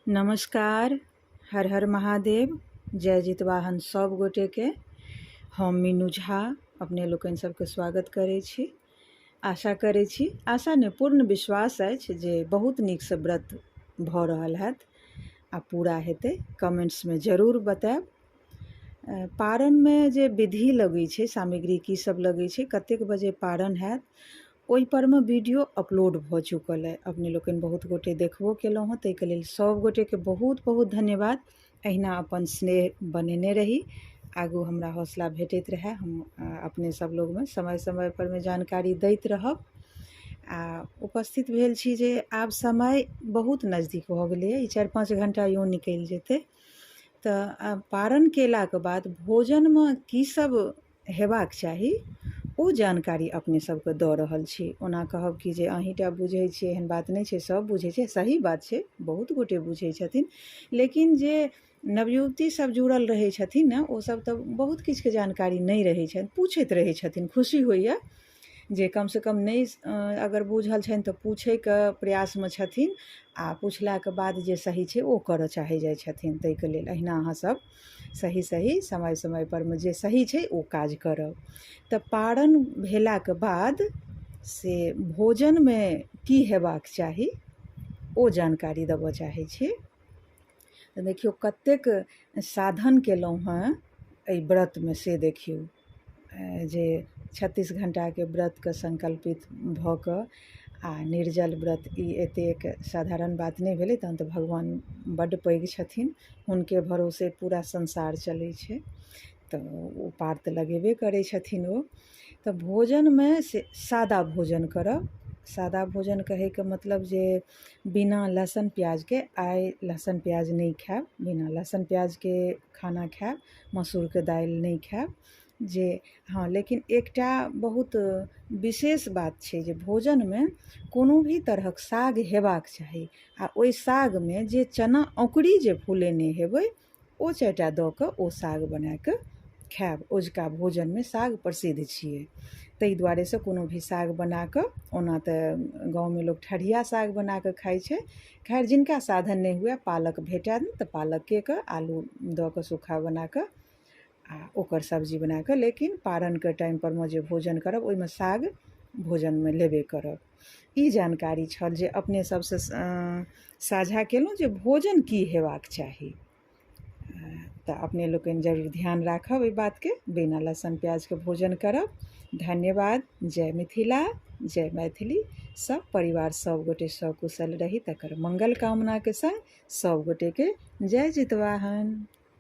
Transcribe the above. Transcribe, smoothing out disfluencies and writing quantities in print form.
नमस्कार, हर हर महादेव, जय जितवाहन सब गोटेके। हम मीनू झा अपने लोकनि सबके स्वागत करै छी। आशा करै छी, आशा नहि पूर्ण विश्वास अछि जे बहुत नीकसँ व्रत भऽ रहल हैत आ पूरा हेतै। कमेंट्समे जरूर बतायब। पारनमे जे विधि लगै छै, सामग्री की सब लगै छै, कतेक बजे पारन हैत, ओहि परमे वीडियो अपलोड भऽ चुकल अइ। अपने लोकनि बहुत गोटे देखबो केलहुँ हँ, ताहिके लेल सब गोटेके बहुत बहुत धन्यवाद। अहिना अपन स्नेह बनेने रही, आगू हमरा हौसला भेटैत रहए, हम अपने सब लोगमे समय समय परमे जानकारी दैत रहब। आ उपस्थित भेल छी जे आब समय बहुत नजदीक भऽ गेलैए, ई 4-5 घंटा यूँ निकलि जेतै। तऽ पारन केलाके बाद भोजनमे की सब हेबाक चाही ओ जानकारी अपने सबके दऽ रहल छी। ओना कहब कि जे अहीँटा बुझै छियै, एहन बात नहि छै, सब बुझै छै, सही बात छै, बहुत गोटे बुझै छथिन। लेकिन जे नवयुवती सब जुड़ल रहै छथिन ने, ओ सब तऽ बहुत किछुके जानकारी नहि रहै छनि, पूछैत रहै छथिन। खुशी होइए जे कमसँ कम नहि अगर बूझल छनि तऽ पूछैके प्रयासमे छथिन आ पुछलाके बाद जे सही छै ओ करऽ चाहै जाइ छथिन। ताहिके लेल अहिना अहाँ सब सही सही समय समय परमे जे सही छै ओ काज करब। तऽ पारन भेलाके बाद से भोजनमे की हेबाक चाही ओ जानकारी देबऽ चाहै छी। तऽ देखियौ कतेक साधन केलहुँ हँ एहि व्रतमे, से देखियौ जे 36 घण्टाके व्रतके संकल्पित भऽ कऽ आ निर्जल व्रत, ई एतेक साधारण बात नहि भेलै। तहन तऽ भगवान बड्ड पैघ छथिन, हुनके भरोसे पूरा संसार चलै छै, तऽ ओ पार तऽ लगेबे करै छथिन ओ। तऽ भोजनमे से सादा भोजन करब। सादा भोजन कहैके मतलब जे बिना लहसुन प्याजके, आइ लहसुन प्याज नहि खायब, बिना लहसुन प्याजके खाना खायब, मसूरके दालि नहि खायब जे हँ। लेकिन एकटा बहुत विशेष बात छै जे भोजनमे कोनो भी तरहक साग हेबाक चाही आ ओहि सागमे जे चना औंकुरी जे फुलेने हेबै ओ 4टा दऽ कऽ ओ साग बनाकऽ खायब। ओझुका भोजनमे साग प्रसिद्ध छियै, ताहि दुआरेसँ कोनो भी साग बनाकऽ, ओना तऽ गाँवमे लोक ठरिया साग बनाकऽ खाइ छै, खैर जिनका साधन नहि हुए, पालक भेटय तऽ पालकेके आलू दऽ कऽ सूखा बनाकऽ आ ओकर सब्जी बनाकऽ, लेकिन पारनके टाइम परमे जे भोजन करब ओहिमे साग भोजनमे लेबे करब। ई जानकारी छल जे अपने सबसँ साझा केलहुँ जे भोजन की हेबाक चाही। तऽ अपने लोकनि जरूर ध्यान राखब एहि बातके, बिना लहसुन प्याजके भोजन करब। धन्यवाद। जय मिथिला, जय मैथिली। सब परिवार सब गोटे सकुशल रही तकर मंगल कामनाके संग सब गोटेके जय जितवाहन।